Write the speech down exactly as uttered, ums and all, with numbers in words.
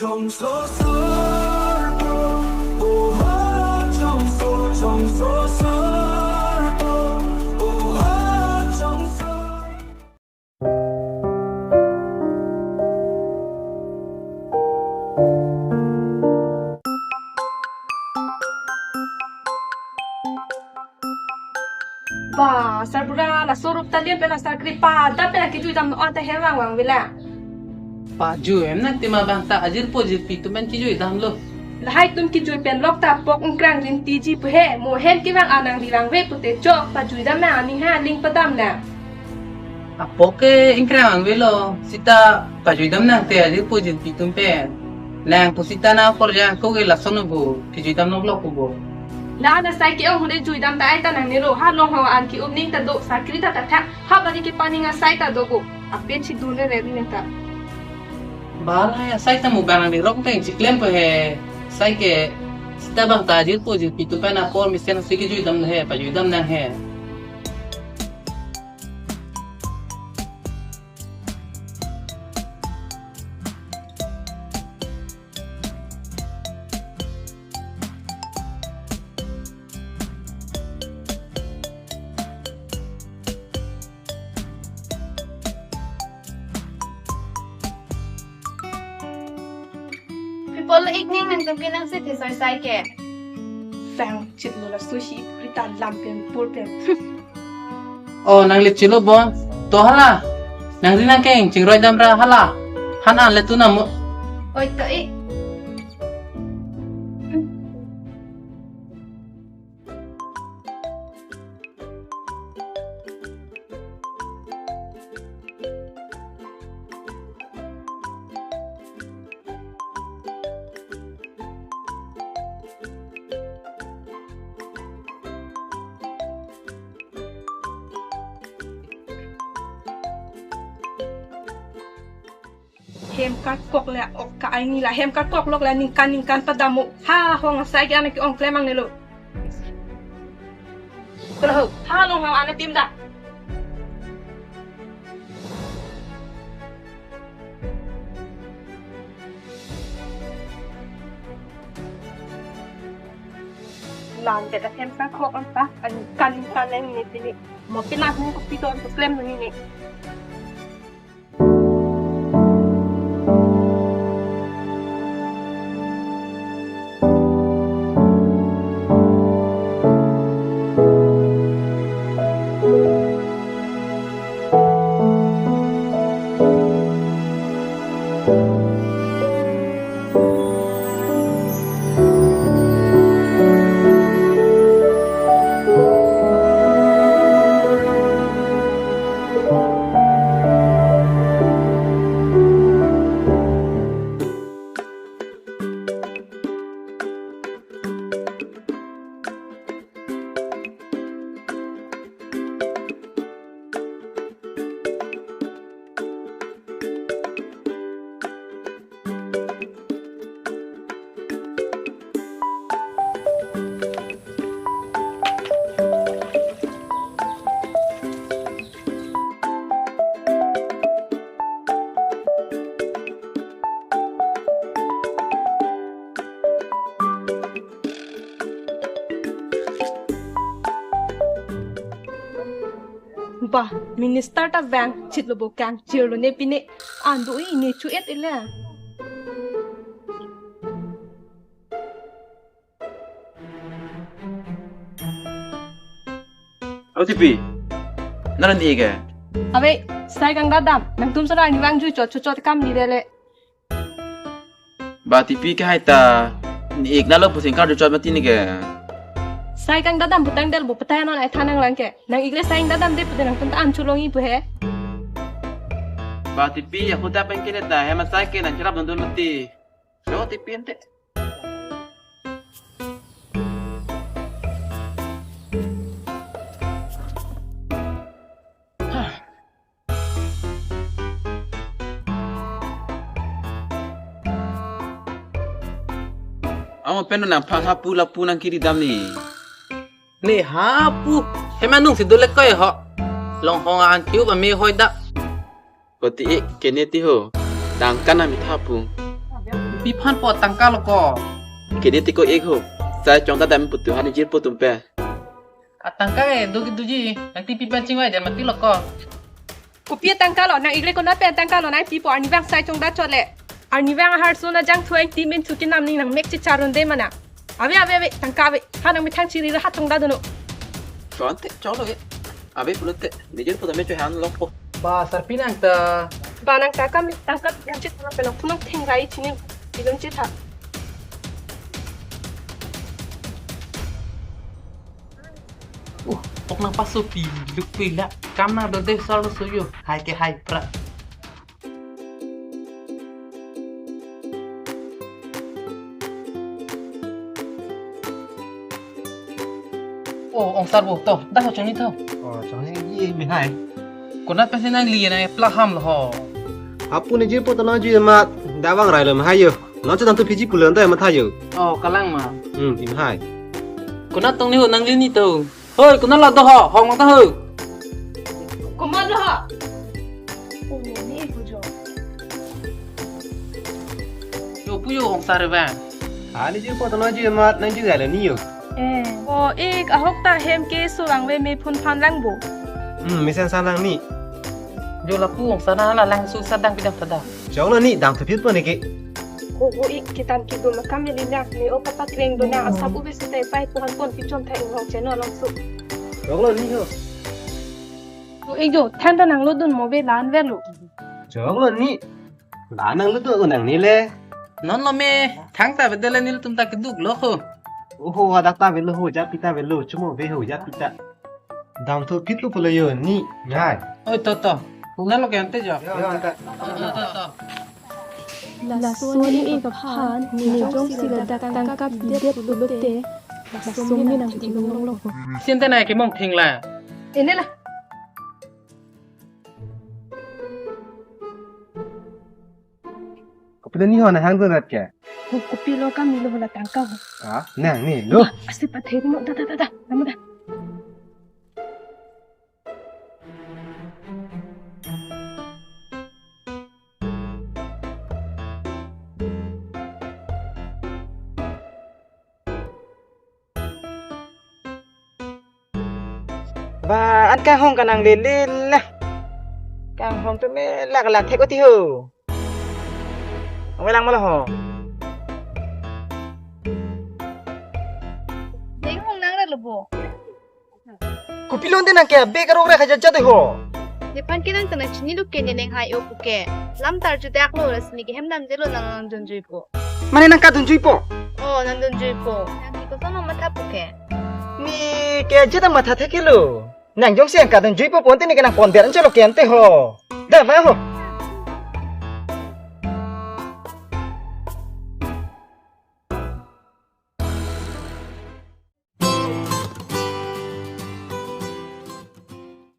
Chongso sarpo, oha chongso, chongso sarpo, oha chongso. Ba, sarbura laso rup ta lian pen asar kri pa, da pen akijui dam non ta hem vangvang vela. Pajui hem nang tema bang ta ajirpo jirpi atum pen kijui damlo. Lahai atum kijui pen lok ta pok ingkrang rinti ji pu he, mo hem kevang anang ri vangve pute chok, pajui dam nang ani ha ling padam nang. Apok ke ingkrang vangvelo, seta pajui dam nang te ajirpo jirpi atum pen. Nang pu seta na apor ja ko ke lason bo, kijui dam nok lok bo. La na sai ke-ong hule jui dam ta ai ta nangne lo, ha long ho an ki-um ning ta do, sakri ta ta thak, ha bari ke paning asai ta do bo. Apen si dun re re neta. Ba la ya sai ta mo bang ni rok teng chiklem pe he. Sai ke seta bang ta ajirpo jirpi atum pen apor mesen si kijui dam he, pajui dam nang he. People evening nang tum ke nang si thesoi sai ke. Sang chit lo la sushi rita lam pen pur pen. Oh, nang lip chilo bon. To hala. Nang ri nang keng chingroi dam ra hala. Han an le tu namo. Oi to i. Hem karkok le ok ka ai ni la hem karkok lok le ningkan ningkan padam mo. Ha hong asai ke anak ke ong klem ang nelo. Kalo ha long ha anak tim da. Lang ke ta hem karkok ang ta. An kan kan nang ni tini. Mo pinat ni ko piton ko klem ni ni. Bah, minister ta vang chit lo bo kang chir lo ne pine. Ando i ne chu et ile. Alo Tipi, nang an-e ke? Ave, sai kangdadam, nangtum sara ni vang jui chot chot chot kam ni dele. Ba Tipi ke hai ta, ni ik nalo pusing kar chot mati ni ke. Sai kangdadam putang del bu petai non ai thanang lang ke. Nang ik le sai kangdadam de pute nangtum ta an chulong i pu he. Ba Tipi, ya kuda pen ke ta, hem asai ke nang cherap dun dun mati. Lo Tipi ante. Amo pen nang pha hapu lapu nang kiri dam ni. Ne hapu. Hem anung si dole koi ho. Long hong an kiu ba me hoi da. Koti e kene ti ho. Dang kan ami thapu. Pi aphan po tangka lo ko? Kedi tiko ik ho. Sai chongda dam putu han jirpo atum pen. Atangka ke dogi doji, nangtipi pen chingvai jan mati lo ko. Kopi atangka lo, nang ikle konat pen atangka lo, nangpipo, arnivang sai chongda chot le. Arnivang aharso nang jangthu, nangti men chuti nam ning nangmek chicharun de mana. Ave, ave, ave, tangka ave. Ha nangmethang chiri ra ha chongda dunnon. Chonte, cholo ke. Ave pulote, nijir puta me cho han lokpo. Ba, sarpi nang ta. Ba nang ta kam, tangka yang chit na pelo, punong thengrai chini. Ilon chit ha. Uh, ok nang paso pi, luk pi la. Kam nang do de sal suyo. Hai ke hai pra. Oh, ongsarpo to, dak ho chongni to. Oh, chongni ye me hai. Konat pensi nangli nang plaham lo ho. Apu ne jirpo to nangji amat, dak vang rai lo me hai yo. Nang cho dam thu phiji pulo anta matha yo. Oh, kalang ma. Hmm, tim hai. Konat tong ni ho nangli ni to. Hoi, konat la do ho, hong ta ho. Komat lo ho. Yo pu yo ongsar ba. Ani jirpo to nangji amat nangji rai lo ni yo. Eh, o ik ahok ta hem ke surang ve me phun phan lang bo. Hmm, mesen san lang ni. Yo lapu ongsar na la lang su sa dang pidang pada. Chong lo ni dam thu phit po ne ke. Ho ho ik kedam kedun akam me lina ne o kapakreng do na asap ube sita pai puhan pon pichon thai inghong cheno along su. Chong lo ni ho. Ho ik jo than ta nanglo dun mo ve lan ve lo. Chong lo ni. La nanglo dun ko nang ni le. Non lo me thang ta ve de le nelitum ta keduk lo ho. Oho, hadak ta ve lo ho, ja pita ve lo, chumo ve ho, ja pita. Dam thu phit lo pulo yo ni, ngai. Oi, to, to. Huna lo ke ante jo. Yo, ante. To, to, to. Laso ne ik aphan, ne jongsi ladak tangka pidet pulote, laso ne nangthilong lo ho. Sinte na ke mong thing la. Ene la. Kopi lo ni ho nang hang dun rat ke? Ho kopi lo kam ni lo la tangka ho. Ha? Nang ni lo. Ba, asi pathe mo, da, da, da, da, nama da. Ba, an kanghong kanang lele la. Kanghong tu me lak lak thek oti ho. Ang lang malo ho. Deng hong nang relo bo. Kopi lo ante nang ke abe karok ra khaja jat ho. Nephan ke nang ta nang chini lo ke ne neng hai o puke. Lam tar ju dak lo ras ni ke hem dam je lo nang nang dunjui po. Mane nang kadunjui po? Oh, nang dunjui po. Nang ke koson matha puke. Ni ke aja ta matha thek lo. Nang jongsi nang kadunjui po ponte ni ke nang pon der an chalo ke ante ho. Da ba ho.